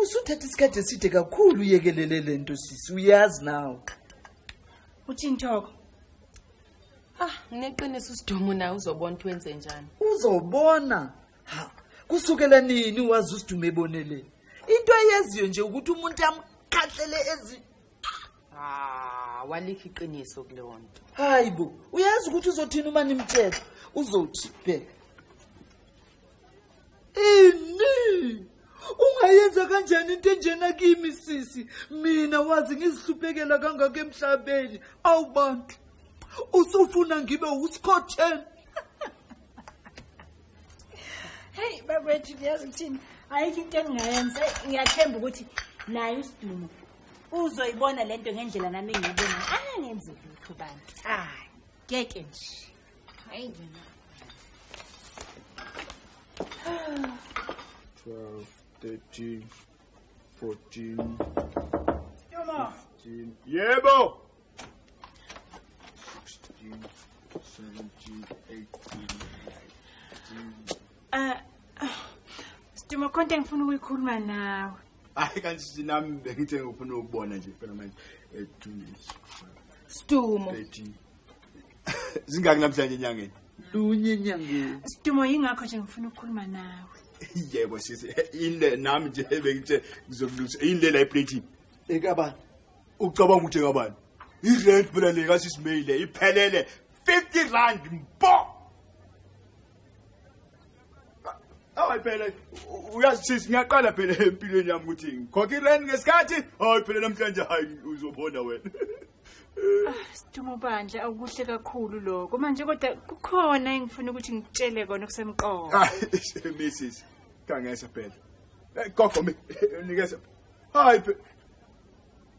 Usuthatha isikhathi eside kakhulu uyekelele lento sisi, uyazi nawe. Uthini Thoko? Ah, ngineqiniso uSidumo nawe uzobona ukuthi wenze njani. Uzobona. Ha, kusukela nini wazi uSidumo ebonele? Into ayeziyo nje ukuthi umuntu amkhahlele ezi. Ah, walikho iqiniso kuleyo nto. Hayibo, uyazi ukuthi uzothini uma nimtshela? Uzothi bheka. Ini! Ungayenza kanjani into enjena kimi sisi? Mina wazi ngizihluphekela kangaka emhlabeni. Awu bantu. Usufuna ngibe usikhotheni. Hey bakwethu, niyazi ukuthini? Ayikho into engingayenza. Ngiyathemba ukuthi naye uSidumo uzoyibona lento ngendlela nami engiyibona. Angenzi lutho bantu. Ah, ngeke nje. Hayi ngena. 12, 13, 14, 15. Yebo. 16, 17, 18, 19. Sidumo, khonto engifuna ukuyikhuluma nawe. Hayi kanti nami bengithe ngifuna ukubona nje phela manje 2 minutes. Sidumo. 13. Zingaki namhlanje enyangeni? Lunye enyangeni. Sidumo, yingakho nje ngifuna ukukhuluma nawe. Yebo sisi, ile nami nje bengithe ngizokulungisa. Ile la iplate. Ekabani? Ucabanga ukuthi ekabani? I-rent phela le kasisimeyile iphelele 50 rand mpo. Hayi phela uyazi sisi, ngiyaqala phela empilweni yami ukuthi ngikhokhe i-rent ngesikhathi. Hayi phela namhlanje hayi uzobona wena. Sidumo bandla, awukuhle kakhulu lokho. Manje kodwa kukhona engifuna ukuthi ngikutshele kona okusemqoka. Hayi missus, kangesa phela. Gogo nikeza. Hayi phela.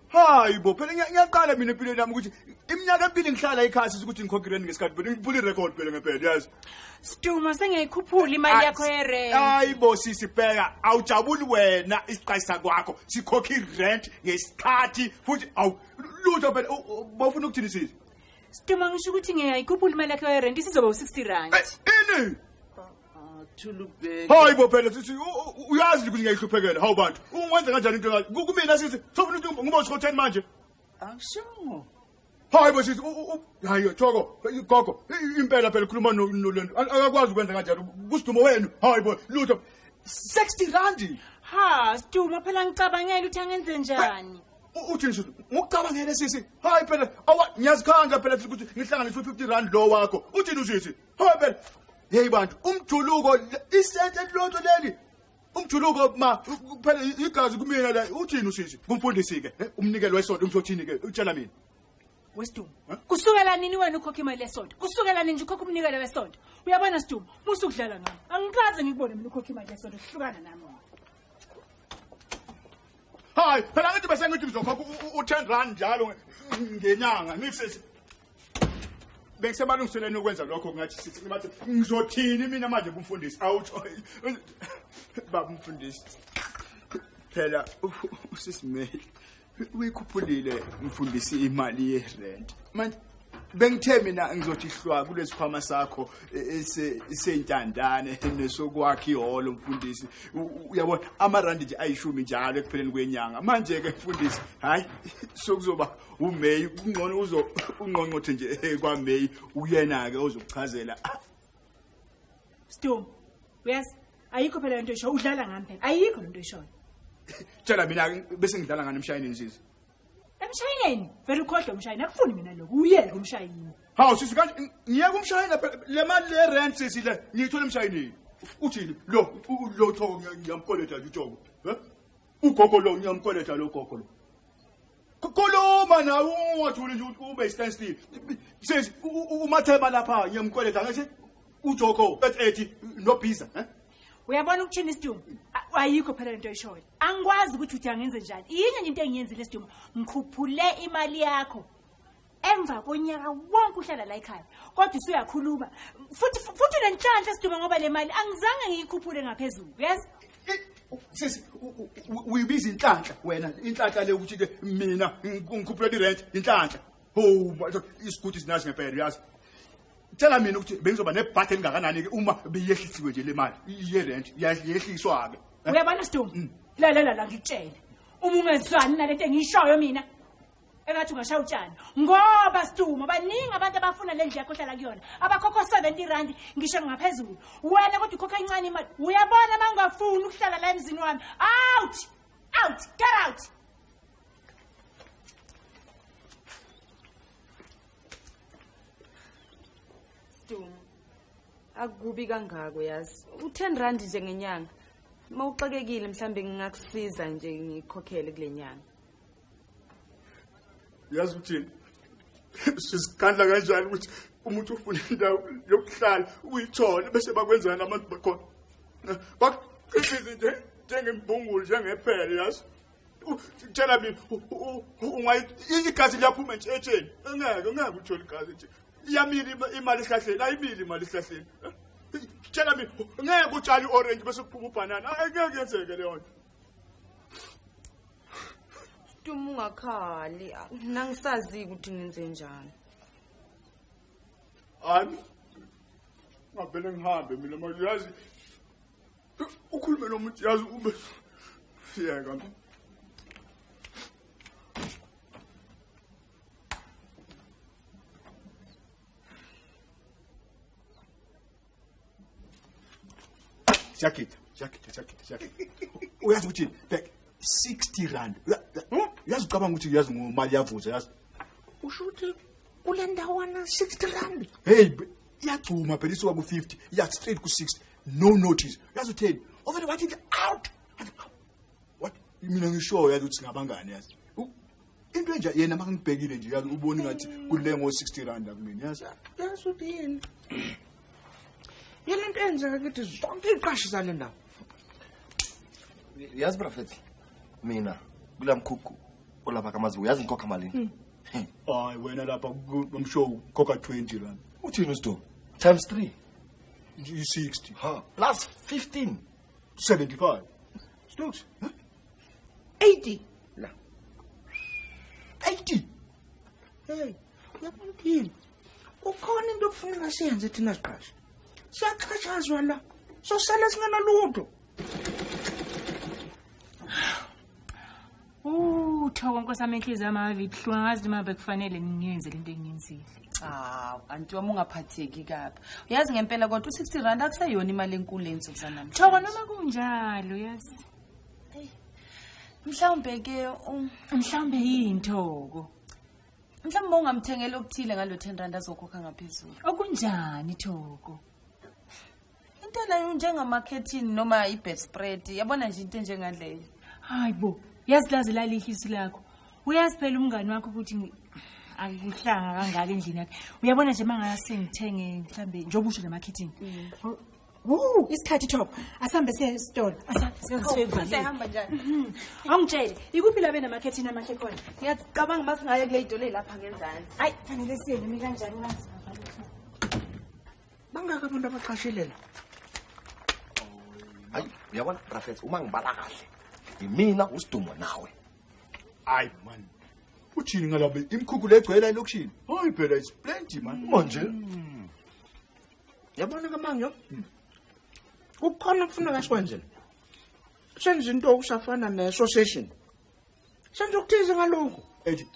Hayi bo phela ngiyaqala mina empilweni yami ukuthi iminyaka empili ngihlala ekhaya sisi ukuthi ngikhokhe i-rent ngesikhathi phela ngiphula i-record phela ngempela yazi. Sidumo, sengiyikhuphula imali yakho ye-rent. Hayi bo sisi, bheka awujabuli wena isiqayisa kwakho sikhokhe i-rent ngesikhathi futhi awu lutho phela. Bawufuna ukuthini sisi? Sidumo, ngisho ukuthi ngiyayikhuphula imali yakho ye-rent isizoba u-60 rand. Ini? Thulubheke. Hayi bo phela sisi, uyazi ukuthi ngiyayihluphekela. Hawu bantu, ungenza kanjani into engathi kumina sisi? Sofuna ukuthi ngibe usikhotheni manje? Angisho. Hayi bo sisi, hayi Thoko, gogo, impela phela khuluma nolento. Akakwazi ukwenza kanjalo. Kusidumo wenu. Hayi bo, lutho. 60 rand. Ha, Sidumo phela ngicabangela ukuthi angenze njani. Uthini sisi? Ngokucabangela sisi. Hayi phela, awa ngiyazikhandla phela ukuthi ngihlanganise u50 rand lo wakho. Uthini sisi? Hayi phela. Hey bantu, umjuluko isente elilodwa leli. Umjuluko ma phela igazi kumina la. Uthini usisi? Kumfundisi ke, umnikelo wesonto umthothini ke, utshela mina. Wesidumo, kusukela nini wena ukhokha imali yesonto? Kusukela nini nje ukhokha umnikelo wesonto? Uyabona Sidumo, musukudlala ngami. Angikaze ngikubone mina ukhokha imali yesonto, hlukana nami. Hayi, phela ngithi bese ngithi ngizokhokha u10 rand njalo ngenyanga. Ngithi bengisemalungiselweni ukwenza lokho ngathi sithi bathi ngizothini mina manje kumfundisi. Awutsho baba umfundisi. Phela usisimeli uyikhuphulile mfundisi imali ye-rent. Manje bengithe mina ngizothi hlwa kulesikhwama sakho sentandane nesokwakha ihholo mfundisi. Uyabona amarandi nje ayishumi njalo ekupheleni kwenyanga. Manje ke mfundisi, hayi sokuzoba uMeyi, kungcono uzo unqonqothe nje kwaMeyi, uyena ke ozokuchazela. Sidumo, uyazi ayikho phela lento esho, udlala ngami phela. Ayikho lento eshoyo. Tshela mina bese ngidlala ngani emshayinini sisi? Emshayinini? Vele ukhohlwe umshayini, akufuni mina lokho. Uyeke umshayini. Hawu sisi, kanti ngiyeke umshayini phela le mali le rent sisi le ngiyithola emshayinini. Uthini lo lo Thoko ngiyamkoleta nje uThoko. He? Ugogo lo ngiyamkoleta lo gogo lo. Khuluma nawe ungathuli nje ube standstill. Sisi uMathema lapha ngiyamkoleta ngisho uJoko ethi noBhiza, he? Uyabona ukuthini Sidumo? Ayikho phela lento oyishoyo. Angikwazi ukuthi uthi angenze njani. Yinye nje into engiyenzile Sidumo, ngikhuphule imali yakho. Emva konyaka wonke uhlala la ekhaya. Kodwa usuyakhuluma. Futhi unenhlanhla Sidumo ngoba le mali angizange ngiyikhuphule ngaphezulu. Yes? Sisi uyibiza inhlanhla wena, inhlanhla le ukuthi ke mina ngikhuphule irent, inhlanhla. Ho, isigudi sinazi ngempela uyazi. Tshela mina ukuthi bengizoba nebhadi elingakanani ke uma beyehlisiwe nje le mali ye rent, yehliswa ke. Uyabona Sidumo? Lalela la ngikutshele. Uma ungezwani nalento engiyishoyo mina, engathi ungashaya utshani. Ngoba Sidumo baningi abantu abafuna le ndlu yakho ohlala kuyona. Abakhokha 70 rand ngisho ngaphezulu. Wena kodwa ukhokha incane imali. Uyabona mangafuni ukuhlala la emzini wami. Out! Out! Get out! Sidumo, akubi kangako yazi. U10 rand nje ngenyanga. Mawuxakekile mhlambe ngingakusiza nje ngikhokhele kule nyanga. Yazi uthini? Sisikhandla kanjani ukuthi umuntu ufuna indawo yokuhlala uyithole bese bakwenzana abantu bakhona. Bakuqhibiza nje njengembungulu njengephele yazi. Tshela mina ungayi igazi liyaphuma nje etsheni. Ngeke uthole igazi nje. Iyamila imali esihlahleni, ayimili imali esihlahleni. Tshela mina ngeke utshale i-orange bese kuphuma ubhanana. Angeke yenzeke leyo nto. Sidumo ungakhali, nangisazi ukuthi ngenze njani. Hayi. Ngavele ngihambe mina manje yazi. Ukhulume nomuntu yazi ube siyeka. Jacket. Uyazi ukuthi back 60 rand. Uyazi ucabanga ukuthi uyazi ngomali yavuza yazi. Usho ukuthi kule ndawana 60 rand. Hey, iyagcuma phela isuka ku 50, iya straight ku 60. No notice. Uyazi utheni? Ovele wathi out. What? Mina ngisho yazi ukuthi singabangani yazi. Into enje yena makangibhekile nje yazi ubona ngathi kule ngo 60 rand kumina yazi. Yazi uthini? Yena into enzeka kithi zonke iqashi zale ndawo. Yazi Prophet, mina kula mkhukhu olapha kamazi uyazi ngikhokha malini? Hayi wena lapha kumshow ukhokha 20 rand. Uthini uSidumo? Times 3. 60. Ha, plus 15. 75. Stokes. 80. La. 80. Hey, uyabona yini? Ukhona into okufuneka siyenze thina siqashi. Siyaxhashazwa la. Sosala singanalutho. Thoko Nkosi yami inhliziyo yami ave ibuhlungu angazi noma bekufanele ngiyenze lento engiyenzile. Hawu, anti wami ungaphatheki kabi. Uyazi ngempela kodwa u60 rand akuseyona imali enkulu enzuku zanamhlanje. Thoko noma kunjalo yazi. Mhlawumbe ke mhlawumbe yini Thoko? Mhlawumbe ungamthengela okuthile ngalo 10 rand azokhokha ngaphezulu. Okunjani Thoko? Into leyo njengamakhethini noma i-bedspread, yabona nje into enjengaleyo. Hayi bo, yazi laze lalihlisu lakho. Uyazi phela umngani wakho ukuthi akuhlanga kangaka endlini yakhe. Uyabona nje mangase ngithenge mhlambe njengoba usho namakhethini. Isikhathi Thoko. Asambe siye esitolo. Asambe sihamba njani? Awungitshele, ikuphi la benamakhethini amahle khona? Ngiyacabanga masingaye kule idolo elapha ngenzansi. Hayi, fanele siye noma kanjani ngazi. Bangaka abantu abaqashile la. Hayi, uyabona Prophet, uma ngibala kahle. Imina uSidumo nawe. Hayi man. Uthini ngalabe imkhukhu legcwele elokishini? Hayi phela it's plenty man. Manje. Yabona kamanyo? Kukhona kufuneka sikwenze. Senze into okusafana ne-association. Senze ukuthize ngalokho. Ethi.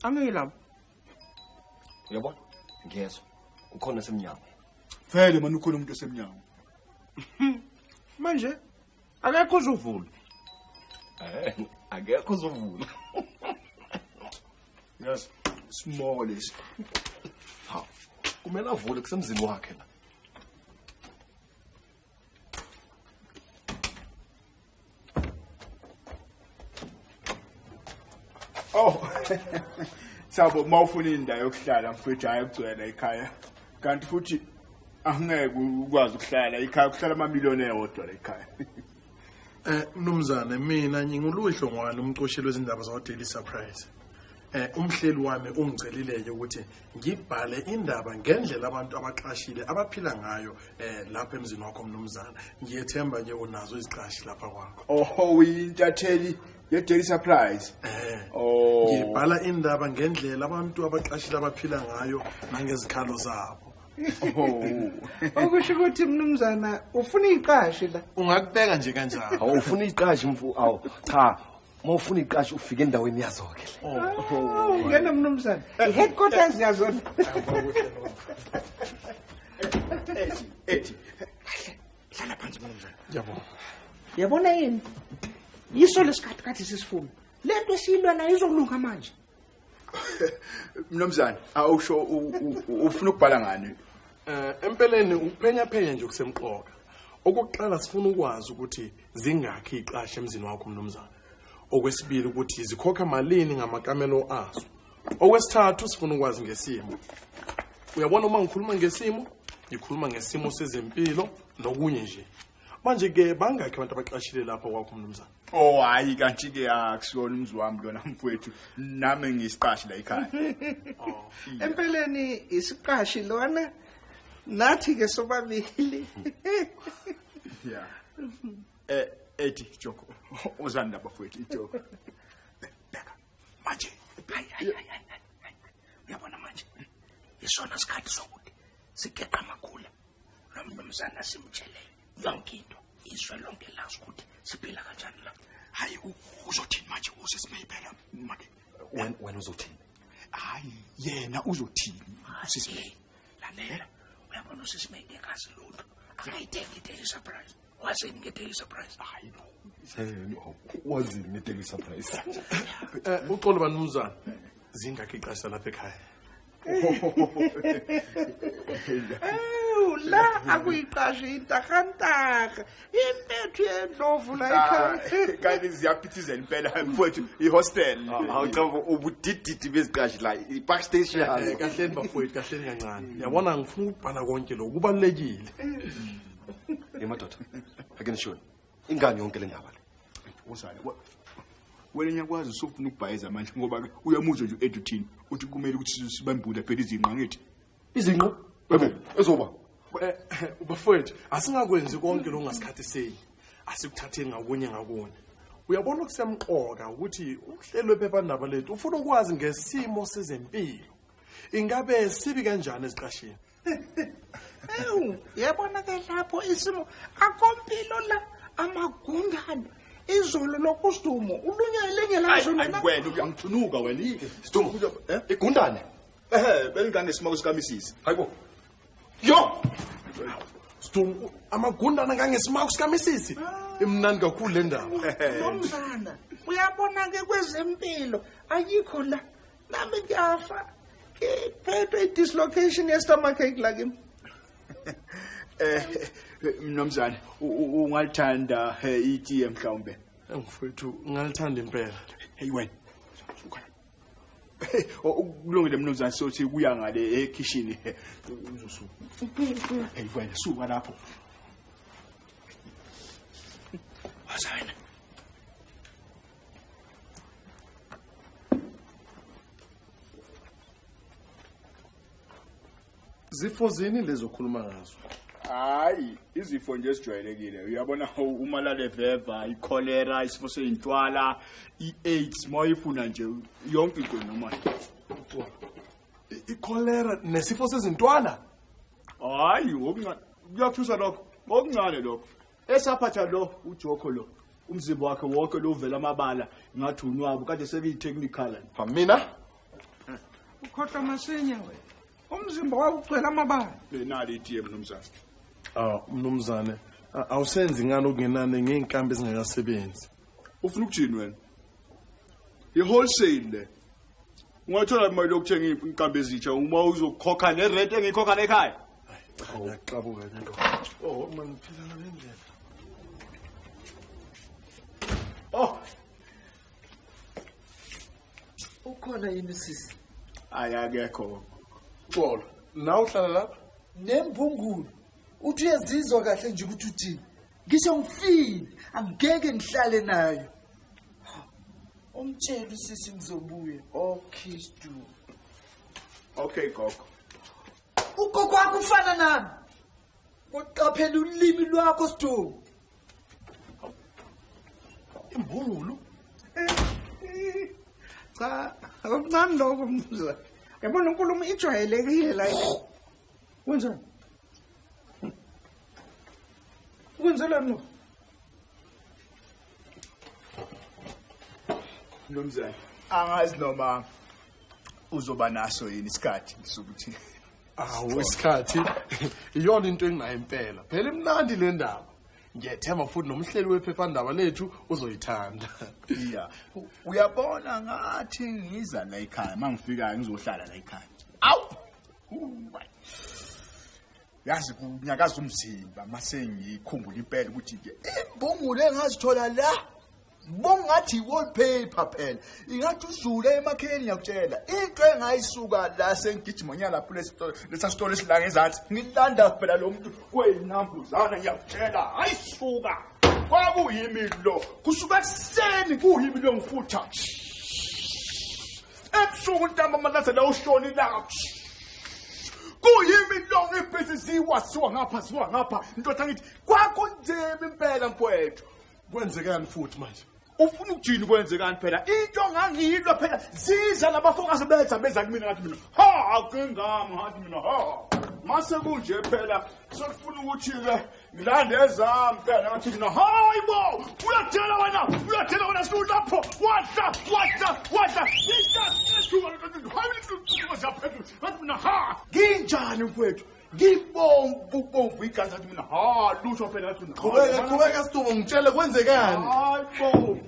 Angiyilapho. Uyabona? Ngiyezwa. Ukhona semnyango. Vele man ukhona umuntu osemnyango. Manje akekho uzovula. Akekho uzovula. Yes, small is. Ha. Kumele avule kusemzini wakhe la. Oh. Sabo mawufuna indawo yokuhlala mfethu hayi ukugcwela ekhaya. Kanti futhi angeke ukwazi ukuhlala ekhaya kuhlala amamiliyoni eyodwa la ekhaya. Mnumzane mina nginguluhlo ngwane umcosheli wezindaba zakwa Daily Surprise. Umhleli wami ungicelile ukuthi ngibhale indaba ngendlela abantu abaqashile abaphila ngayo lapha emzini wakho mnumzane. Ngiyethemba nje unazo iziqashi lapha kwakho. Oh, uyintatheli ye Daily Surprise. Oh, ngibhala indaba ngendlela abantu abaqashile abaphila ngayo nangezikhalo zabo. Okusho ukuthi mnumzana ufuna iqashi la. Ungakubeka nje kanjalo. Awu ufuna iqashi mfu awu cha uma ufuna iqashi ufike endaweni yazo ke le. Oh, ngena mnumzana. I-headquarters yazo. Ethi hlala phansi mnumzana. Ngiyabonga. Yabona yini? Yiso lesikhathi kade sisifuna. Lento esiyilwana izolunga manje. Mnumzana, awusho ufuna ukubhala ngani? Empeleni ukuphenya phenya nje kusemqoka. Okokuqala sifuna ukwazi ukuthi zingakhi iqashi emzini wakho mnumzana. Okwesibili ukuthi zikhokha malini ngamakamelo azo. Okwesithathu sifuna ukwazi ngesimo. Uyabona uma ngikhuluma ngesimo, ngikhuluma ngesimo sezempilo nokunye nje. Manje ke bangakhi abantu abaqashile lapha kwakho mnumzana? Oh hayi kanti ke akusiwona umzi wami lona mfowethu, nami ngisiqashi la ekhaya. Empeleni isiqashi lona nathi ke sobabili. Yeah. Ethi Joko, uzani bafowethu iJoko. Bheka manje. Hayi. Uyabona manje. Isona sikhathi sokuthi sigeqa amagula. Lo mnumzana simtshele yonke into. Izwe lonke lazi ukuthi siphila kanjani la. Hayi uzothini manje usisimeyi phela make. Wena uzothini? Hayi yena uzothini usisimeyi? Lalela, uyabona usisimeyi ngekazi lutho. Akayithengi i-Daily Surprise. Wazini nge-Daily Surprise? Hayi no. Wazini nge-Daily Surprise? Uxolo banumzana. Zingakhi iqasha lapha ekhaya? La akuyiqashi intakantaka impethu yendlovu la ekhaya. Kanti ziyaphithizela impela mfowethu i-hostel. Hawu cha ubudididi beziqashi la i-park station. Kahleni bafowethu, kahleni kancane. Yabona ngifuna ukubhala konke lokhu kubalulekile. Emadoda, ake nishoni. Ingane yonke le ndaba le. Uzale. Wena ngiyakwazi usufuna ukubhayiza manje ngoba uyamuzwa nje u-Eduthini uthi kumele ukuthi sibambule phela izinqa ngithi. Izinqa? Yebo, ezoba. Bafowethu, asingakwenzi konke lokhu ngasikhathi sinye. Asikuthatheni ngakunye ngakunye. Uyabona okusemqoka ukuthi uhlelo lwephephandaba lethu ufuna ukwazi ngesimo sezempilo. Ingabe sibi kanjani eziqashini? Ewu, yabona ke lapho isimo akompilo la amagundane. Izolo lokusidumo ulunye elinye lazo noma wena uyangithunuka wena. Sidumo, igundane. Belingangesimo sikaMisisi. Hayibo. Yo! Sidumo, amagundane ngangesimako sikaMisisi. Imnandi kakhulu le ndaba. Nomzana, uyabona ke kwezempilo ayikho la. Nami ngiyafa. Ngiphethwe i-dislocation ye-stomach ache la kimi. Mnumzane, ungalithanda itiye mhlawumbe? Mfowethu, ngalithanda impela. Hey wena. Suka. Kulungile mnumzane, sothi kuya ngale ekhishini. Uzosuka. Hey wena, suka lapho. Waza wena. Zifo zini lezokhuluma ngazo? Hayi, izifo nje esijwayelekile. Uyabona umalale veva, ikholera, isifo seyintwala, i-AIDS, mawuyifuna nje yonke into noma. Ikholera nesifo sezintwala? Hayi, okuncane. Kuyathusa lokho. Okuncane lokho. Esaphatha lo uJoko lo. Umzimba wakhe wonke lo uvela amabala ngathi unwabu kade sekuyi-technical. Mina? Ukhohlwa masinya wena. Umzimba wakho ugcwele amabala. Benali itiye mnumzane. Mnumzane, awusenzi ngani okungenani ngey'nkambi ezingakasebenzi? Ufuna ukuthini wena? I-wholesale le. Ungathola imali yokuthenga iy'nkambi ezitsha uma uzokhokha ne-rent engiyikhokha la ekhaya. Ngiyaqabuka le nto. Oh, man, ngiphila ngale ndlela. Oh. Ukhona yini sisi? Hayi akekho. Xolo, nawe uhlala lapha? Nembungulu. Uthi uyazizwa kahle nje ukuthi uthini. Ngisho ngifile, angeke ngihlale nayo. Umtshele usisi ngizobuya. Okay, Stu. Okay, gogo. Ugogo wakho ufana nami. Uqaphela ulimi lwakho Stu. Imbungulu? Cha, akuncane lokho mnumzane. Yabona inkulumo ijwayelekile la. Wenzani? Wenzelani lo? Mnumzane, angazi noma uzoba naso yini isikhathi sokuthi Awu isikhathi iyona into enginayo impela. Phela imnandi le ndaba. Ngiyethemba futhi nomhleli wephephandaba lethu uzoyithanda. Yeah. Uyabona ngathi ngiza la ekhaya, mangifika ngizohlala la ekhaya. Awu. Yazi kunyakaza umzimba mase ngikhumbula impela ukuthi ke imbungulu engazithola la bongathi wallpaper phela ingathi uzule emakheni ngiyakutshela into engayisuka la sengigijima lapho lesitolo lesasitolo esilanga ezansi ngilanda phela lo muntu kweyinambuzana ngiyakutshela ayisuka kwakuyimi lo kusuka kuseni kuyimi lo ngifutha ebusuku ntambama laze la ushoni la kuyimi lo ngibhizi ziwa siwa ngapha siwa ngapha ndoda ngithi kwakunzima impela mfowethu. Kwenzekani futhi manje? Ufuna ukuthini kwenzekani phela? Into ngangiyilwa phela ziza labafokazi beza kumina ngathi mina ha akengami ngathi mina ha mase kunje phela sekufuna ukuthi ke ngilande ezami phela ngathi mina hayi bo uyathela wena sulapho wadla ngathi mina ha nginjani mfowethu ngibomvu igazi ngathi mina ha lutho phela ngathi mina qhubeka Sidumo ngitshele kwenzekani. Hayi bo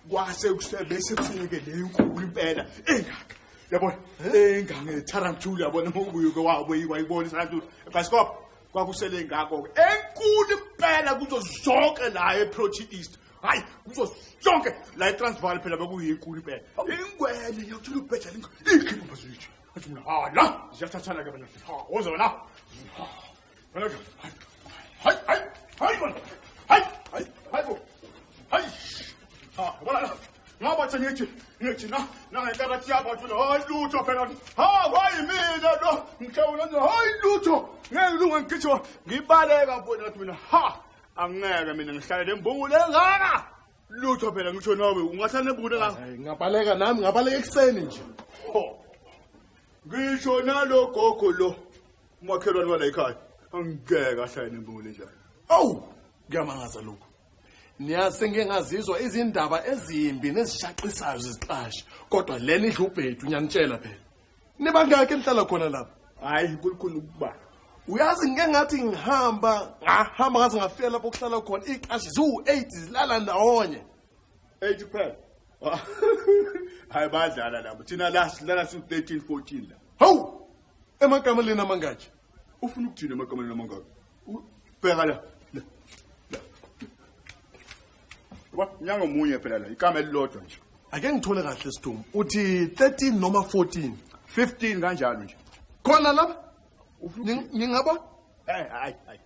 kwase kusebese kufuneke le nkulu impela engaka yabona engange tarantula yabona ubuye ke wayibona tarantula ebhasikop kwakusele ngakho ke enkulu impela kuzo zonke la eProtea East hayi kuzo zonke la eTransvaal phela bekuyinkulu impela ingwele ngiyakutshela ubheja ikhipha phezulu athi mina ha la ziyathathana ke bana ha woza wena ha wena hayi hayi hayi hayi hayi hayi bo hayi ha wala la ngaba ngithi na nangekarathi yakho athi hayi lutho phela ha kwayimina lo ngihlawula hayi lutho ngeke lunge ngigijima ngibaleka mfowethu ngathi mina ha angeke mina ngihlale lembungulu engaka lutho phela ngisho nawe ungahlala nembungulu engaka. Ngabaleka nami ngabaleka ekuseni nje. Ngisho nalo gogo lo umakhelwane wala ekhaya angeke ahlale nembungulu enjalo. Awu kuyamangaza lokho. Niyazi ngeke ngazizwa izindaba ezimbi nezishaqisayo zeziqashi kodwa lena idla ubhedu ngiyanitshela phela. Nibangaki enihlala khona lapha? Hayi kulikhulu ukuba. Uyazi ngeke ngathi ngihamba ngahamba ngaze ngafika lapho kuhlala khona iqashi ziwu8 zilala ndawonye. 8 kuphela. Hayi badlala labo thina la sidlala su 13 14 la. Hawu emakameleni amangaki? Ufuna ukuthini emakameleni amangaki? Bheka la. Nyanga munye phela la ikamela lilodwa nje. Ake ngithole kahle Sidumo uthi 13 noma 14 15 kanjalo nje. Khona lapha ngingaba hayi hayi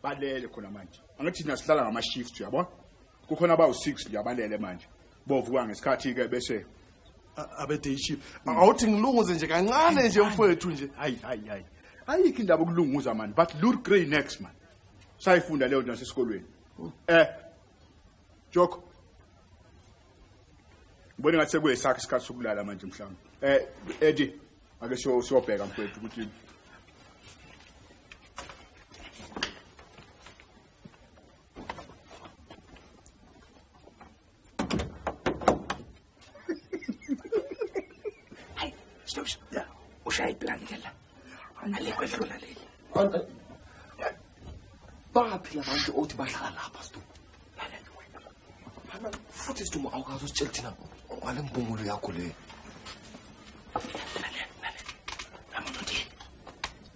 balele khona manje. Angithi thina sihlala ngama shifts uyabona? Kukhona abawu 6 nje abalele manje. Bovuka ngesikhathi ke bese abe day shift. Awuthi ngilunguze nje kancane nje mfowethu nje. Hayi hayi hayi. Ayikho indaba ukulunguza man but look grey next man. Sayifunda leyo nto nasesikolweni. Joko. Ngibona ngathi sekuyisakhe isikhathi sokulala manje mhlawumbe. Eddie, ake siyobheka mfowethu ukuthi Hayi, stop. Ushaya iplan ke la. Alikho edlula leli. Baphi labantu othi bahlala lapha Sidumo? Futhi Sidumo awukazi usitshele thina ngale mbungulu yakho le. Lalela. Nami uthi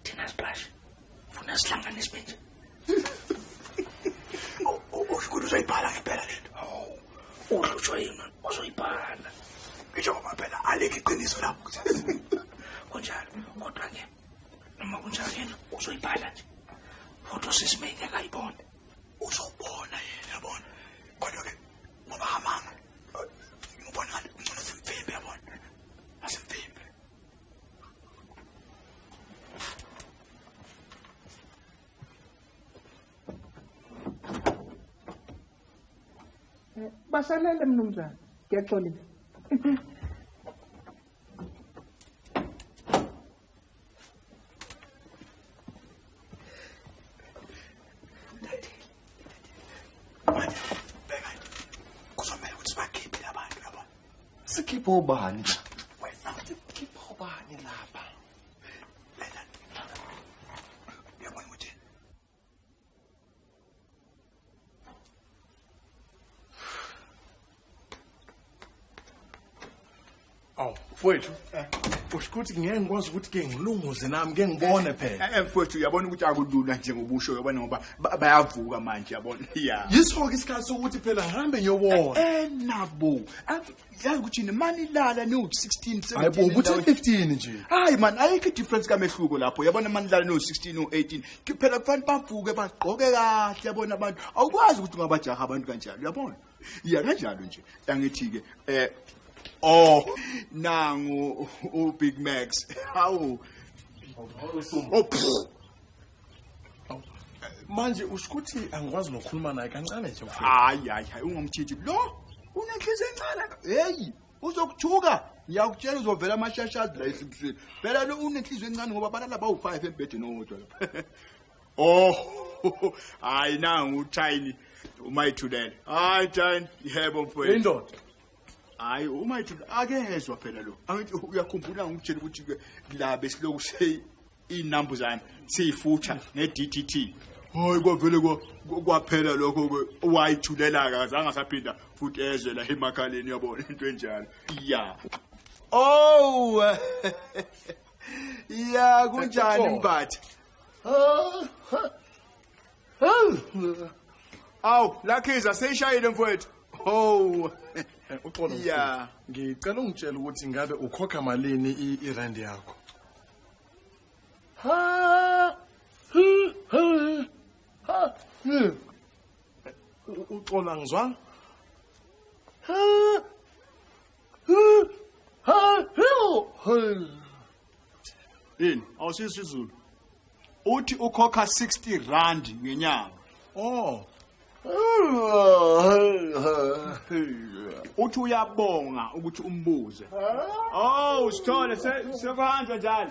thina siqashe. Ufuna sihlanganise manje. Usho uzoyibhala ngempela lento. Uhlutshwa yini? Uzoyibhala. Ngisho ngoba phela alikho iqiniso lapho. Kunjalo kodwa ke noma kunjalo yena uzoyibhala nje. Futhi usisimeke akayibone. Uzobona yena yabona. Kodwa ke ngoba amanga ngibona ngcono simvimbe yabona. Asimvimbe. Basalele mnumzane. Ngiyaxolisa. Sikhipha ubani la? Sikhipha ubani lapha? Uyabona ukuthi Awu, mfowethu. Usho ukuthi ngeke ngikwazi ukuthi ke ngilunguze nami ke ngibone phela. Mfowethu uyabona ukuthi akulula njengobusho uyabona ngoba bayavuka manje yabona. Yeah. Yiso-ke isikhathi sokuthi phela ngihambe ngiyobona. Nabo. Yazi ukuthi mani lala no 16 17. Hayibo ukuthi 15 nje. Hayi man ayikho difference kamehluko lapho. Uyabona mani lala no 16 no 18. Phela kufanele bavuke bagqoke kahle yabona abantu. Awukwazi ukuthi ungabajaha abantu kanjalo uyabona. Yeah kanjalo nje. Angithi ke oh nangu u Big Max. Hawu. Oh. Manje usho ukuthi angikwazi nokukhuluma naye kancane nje mfowethu. Hayi hayi hayi ungamthinti lo. Unenhliziyo encane. Hey, uzokuthuka. Ngiyakutshela uzovela amashashazi la esibusweni. Phela lo unenhliziyo encane ngoba balala bawu5 embhedeni owodwa lapha. Oh, hayi nangu uTiny umayithulele. Hayi Tiny, yebo mfowethu. Indoda. Hayi umayithulele akezwa phela lo. Angithi uyakhumbula ngikutshela ukuthi ke la besiloku seyinambuzane siyifutha ne-DDT. Hayi kwavele kwaphela lokho ke wayithulela akazange asaphinda futhi ezwe la emakhaleni uyabona into enjalo. Yeah. Oh. Yeah kunjani mbatha? Awu lakhiza seyishayile mfowethu. Oh. Uxolo. Yeah. Ngicela ungitshele ukuthi ngabe ukhokha malini irent yakho? Ha. Ha. Uxolo angizwanga. Ha. Ha. Ha. Yini? Awusizwe isiZulu. Uthi ukhokha 60 rand ngenyanga. Oh. Uthi uyabonga ukuthi umbuze. Oh, sithole sekuhanjwa njalo.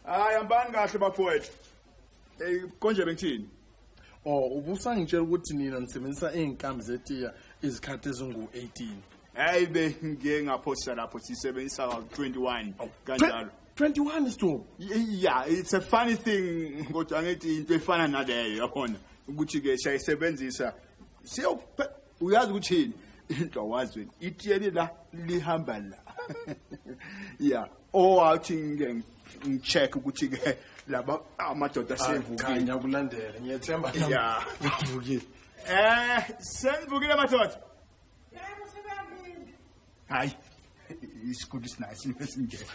Hayi hambani kahle bafowethu. Eh konje bengithini? Oh, ubusangitshela ukuthi nina nisebenzisa izinkambi zetiya izikhathi ezingu-18. Hayi be ngeke ngaphosa lapho sisebenzisa 21 kanjalo. 21 stop. Yeah, it's a funny thing kodwa angithi into efana naleyo yabona ukuthi ke siyayisebenzisa. Siyo uyazi ukuthi into awazi wena itiyeli la lihamba la. Yeah, oh awuthi ngeke ngicheck ukuthi ke laba amadoda sevukile. Ngiyakulandela, ngiyethemba. Yeah, bavukile. Senivukile madoda. Yebo sebambile. Hayi, isiguli sinaso esinje.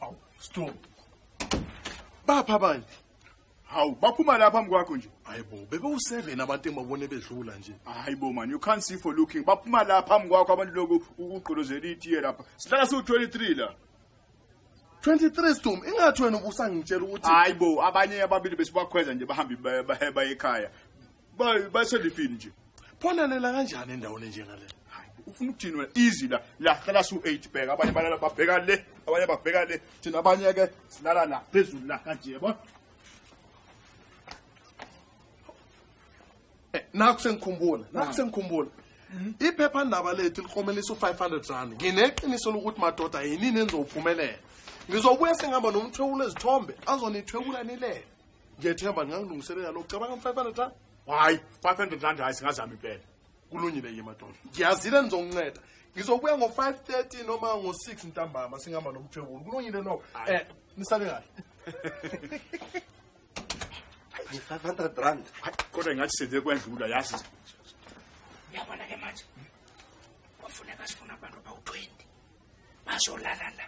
Awu, stop. Bapha abanye. Hawu, baphuma lapha phambi kwakho nje. Hayibo, bebe u7 abantu engibabone bedlula nje. Hayibo man, you can't see for looking. Baphuma lapha phambi kwakho abantu lokhu ugqolozela itiye lapha. Sihlala siwu23 la. 23 Storm, ingathi wena ubusangitshela ukuthi hayibo, abanye ababili besibakhweza nje bahambi baye ekhaya. Baselifini nje. Phona lela kanjani endaweni njengale? Hayibo, ufuna ukuthini wena? Easy la. La hlala su8 bheka abanye balala babheka le, abanye babheka le. Thina abanye ke silala la phezulu la kanje yabo. Nakho sengikhumbula, nakho sengikhumbula. Iphephandaba lethu liqomelisa u500 rand. Ngineqiniso lokuthi madoda yinini enizophumelela. Ngizobuya sengihamba nomthwebula ezithombe azonithwebula nilele. Ngiyethemba ngangilungiselela lokhu. Cabanga 500 rand. Hayi, 500 rand hayi singazama impela. Kulungile ke madoda. Ngiyazile nizonginceda. Ngizobuya ngo5:30 noma ngo6 ntambama singihamba nomthwebula. Kulungile lokho. Nisale kahle. 500 rand. Kodwa ngathi senze kwendlula yazi. Uyabona ke manje. Kufuneka sifuna abantu abawu20. Bazolala la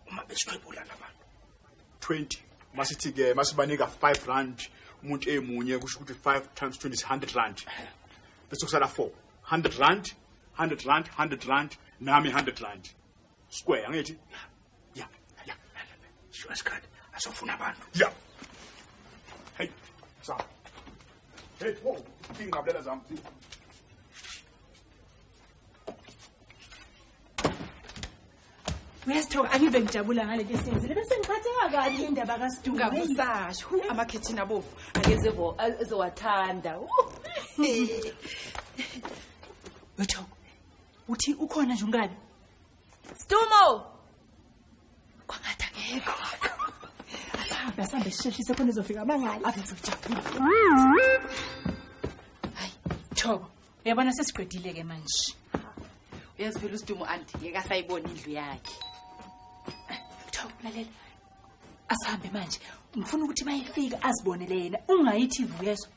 uma besithwebula labantu. 20. Masithi ke masibanika 5 rand umuntu emunye kusho ukuthi 5 times 20 is 100 rand. Bese kusala 4. 100 rand, 100 rand, 100 rand, nami 100 rand. Square angithi? Yeah. Yeah. Sure isikhathi asofuna abantu. Yeah. Hey, sa. Hey, wo, ingqabulela zami. Uyasithoka angive ngijabula ngale nto esiyenzile bese ngiphatheka kabi indaba kaSidumo. Ngabusasho amakhethini abovu akeze ezowathanda. Wethoko. Uthi ukhona nje unkabi? Sidumo! Kwangathi akekho. Asambe asambe sisheshise khona ezofika mangala. Ave sijabule. Hayi, Thoko, uyabona sesiqedile ke manje. Uyazi phela uSidumo anti ngeke asayibona indlu yakhe. Thoko, lalela. Asambe manje. Ngifuna ukuthi mayefika azibonele yena. Ungayithi vuyeso.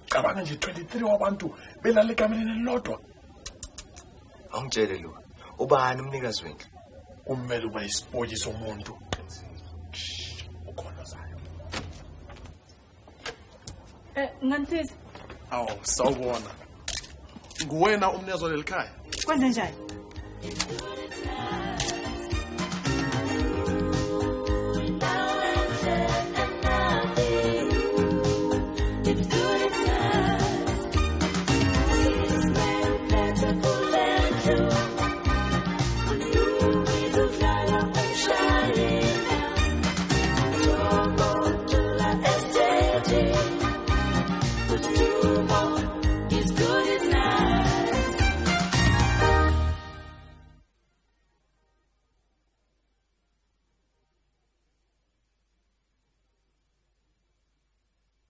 Cabanga nje 23 wabantu belala ekamereni elilodwa. Awungitshele lo. Ubani umnikazi wendlu? Kumele uba isipoki somuntu. Ukhona zayo. Nganifisa. Awu, sawubona. Nguwena umnikazi waleli khaya? Kwenze njani?